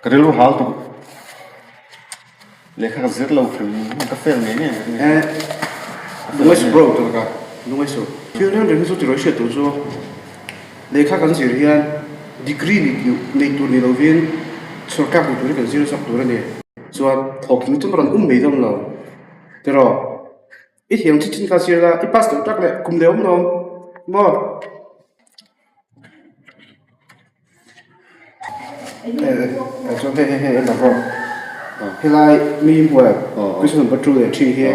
Ka rilru hal tuk. Lehkha ka zir lo hrim ka fail ngei ngei ang. Eh, lungai su bro tawh ka lungai su. Thil reng reng hi chu tirawi hriat tur chu lehkha kan zir hian degree nei tur ni lovin sorkar hmu tur hi kan zir zawk tur a ni. Chuan thawk chu rawn um mai dawn lo tiraw i thiam chin chin kha zir la i pass loh tak leh kum leh awm lo maw. Chuan hei hei hei en rawh helai mi hmuh question number 2 leh 3 hi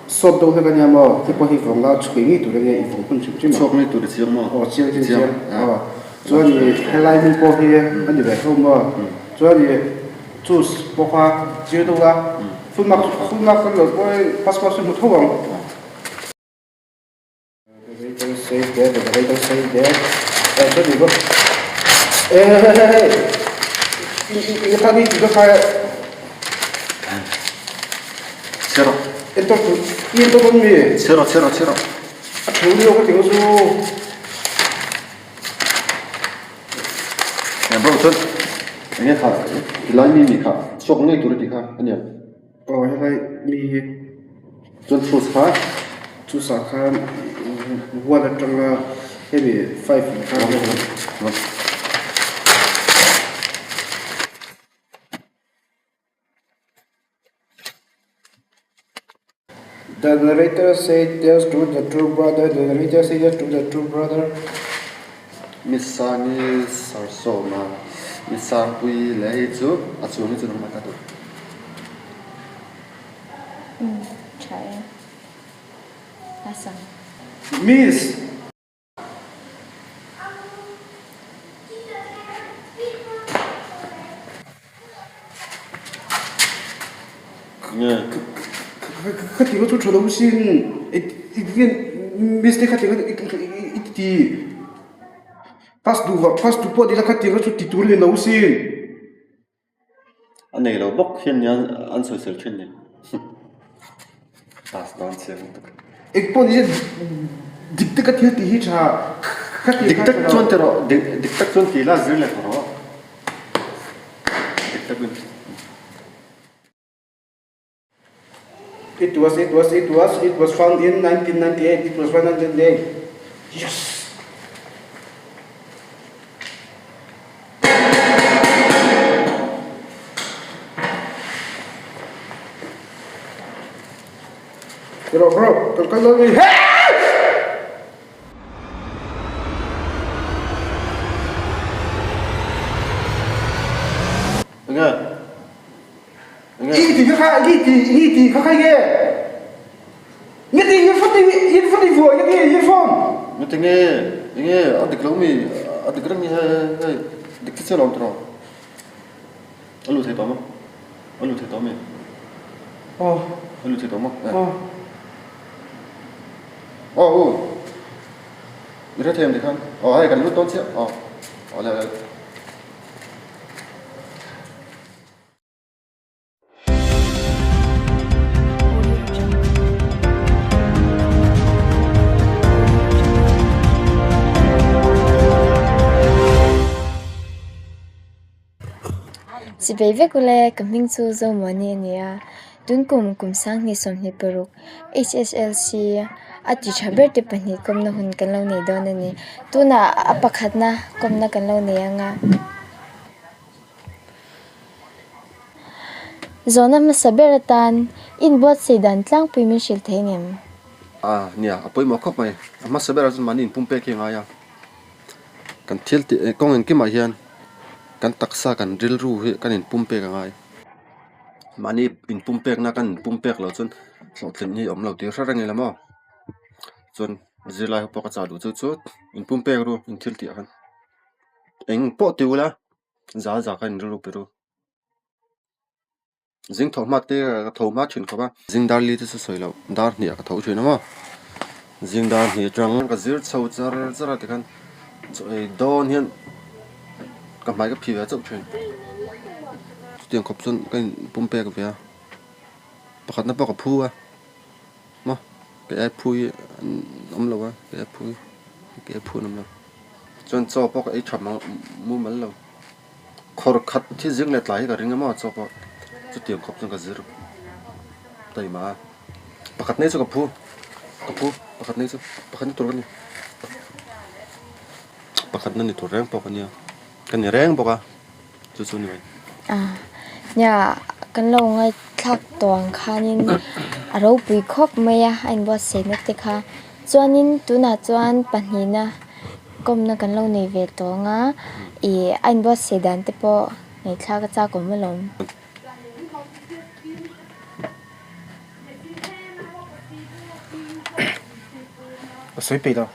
sawt deuh hlek ania maw hei pawh hi vawng la chhui ngei tur ania i vawng hman hrim hrim a chhuak ngei tur i chiang maw aw chiang chiang chiang aw chuan i helai hmun pawh hi a ni ve tho maw chuan i choose pawh kha zir deuh la full mark full mark kan lo pawh pass mark chu hmu tho ang. Chhe rawh chhe rawh chhe rawh. Bro chuan enge kha tilai mi mi kha chhuak ngei tur a tih kha a nia. Aw helai mi hi chuan chhus kha chhusah khan one atanga hemi five lam khan The narrator said this to the true brother the narrator said this to the true brother. Misani Sarsawma Misarpui leh hei chu a chuang hi chu nangmah ta tur. Umm tha e. Awesome. Miss. Nge. Ka ti chu tha lo sin miss te kha ti i ti pass duh vang pass duh pawh ni la kha ti chu ti tur a ni lo sin. A nei lo bawk hian nia an sawisel thin ni. Pass dawn chiang lutuk. Eng pawh ni se dik taka thil tih hi tha kha ti Dik tak chuan ti rawh dik dik tak chuan ti la zir leh tawh rawh. Dik takin. It was it was it was it was found in 1998 it was found in 1998 yes. Bro bro kan kal dawn ni. Enge? Enge? I ti kha kha i ti i ti kha kha nge? Nge ti earphone ti earphone i vuah nge ti earphone? Nge ti nge? Enge a dik lo mi? A dik reng hi hei hei dik chiah lo tiraw? A lut thei tawh maw? A lut thei tawh mi? Aw. A lut thei tawh maw? Aw. Aw u. I hre thei em tikhan? Aw hei kan lut dawn chiah. Aw. Aw le le. Chibei vek ule ka hming chu Zomuani a ni a, tun kum kum sanghnih 26 HSLC a ti tha ber te pahnih kawmna hun kan lo nei dawn a ni. Tunah a pakhatna kawmna kan lo nei ang a. Zawhna hmasa ber atan inbuatsaih dan tlangpui min hrilh thei ngem? A nia, a pawimawh khawp mai. A hmasa berah chuan mahni inpumpek hi a ngai a. Kan thil tih eh kawng engkimah hian kan taksa kan rilru hi kan inpumpek a ngai. Mahni inpumpekna kan inpumpek loh chuan hlawhtlin hi a awm lo tih hre reng ila maw. Chuan zirlai ho pawh ka chah duh chu chu inpumpek ru in thil tih ah khan eng pawh ti ula zal zah kha in rilru pe ru. Zing tho hma te ka tho hma thin khawp a. Zing dar li te chu sawi loh dar hnih ah ka tho thin a maw. Zing dar hnih atang ka zir chho char char a tikhan chaw ei dawn hian. Ka hmai ka phi ve chauh thin. Chutiang khawp chuan ka in pumpek ve a, pakhatna pawh ka phu a, maw kei ai phu hi an awm lo a, kei ai phu hi kei ai phu an awm lo. Chuan chaw pawh ka ei tha mumal lo, khawr khat hi zing leh tlai hi ka ring a maw chaw pawh chutiang khawp chuan ka zir taima a, pakhat nei chu ka phu ka phu pakhat nei chu pakhat ni tur ka ni. Pakhatna ni tur reng pawh ka nia, ka ni reng bawk a, chu chu ni mai. Ah, nia, kan lo ngaihthlak tawh ang khanin a ropui khawp mai a, a inbuatsaihna te kha. Chuanin tunah chuan pahnihna kawmna kan lo nei ve tawh ang a, ih a inbuatsaih dan te pawh ngaihthlak a chak awm alawm. Ka sawi peih lo.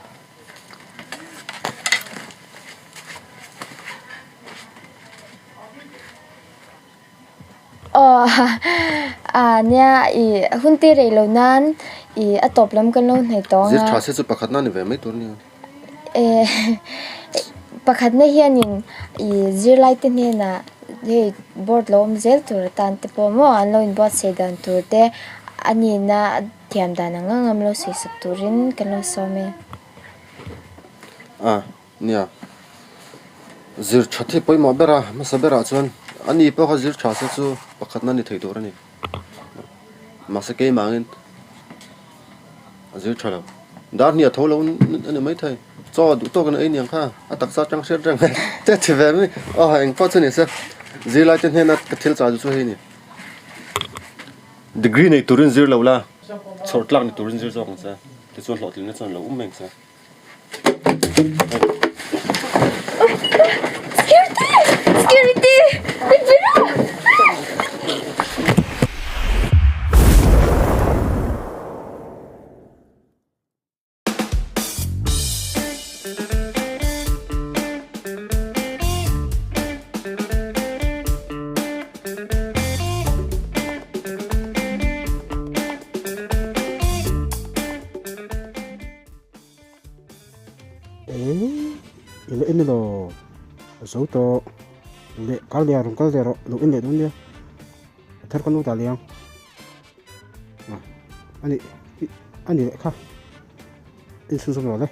Aw a nia i hun te rei lo nan i a tawp lam kan lo hnaih tawh ang a. Zir tha se chu pakhat na ni ve mai tur nia. E pakhat na hianin i zirlai te hnenah hei board lo awm zel tur atan te pawh maw an lo inbuatsaih dan tur te a nihna Thiam dan ang ang am lo sawisak turin kan lo sawm e. A, nia. Zir that hi pawimawh ber a, hmasa berah chuan a ni pawh kha zir tha se chu pakhatna ni thei tur a ni. Mahse keimah angin a zir tha lo. Dar hnih a tho lo a ni maithei. Chaw duh tawkin a ei niang kha, a taksa atang hriat reng mai. Che che ve mai. Aw engpawh chu ni se, zirlai te hnena ka thil chah chu hei a ni. Degree nei turin zir lo la, chhawr tlak ni turin zir zawk ang che, tichuan hlawhtlinna chuan lo um mai ang che. Security! Security! Eii i la en elaw a zo tawh leh kal leh a rawn kal leh rawh lo en leh dawn nia a thar ka nu ta leh ang a ani ani leh kha. Inchhunzawm rawh le.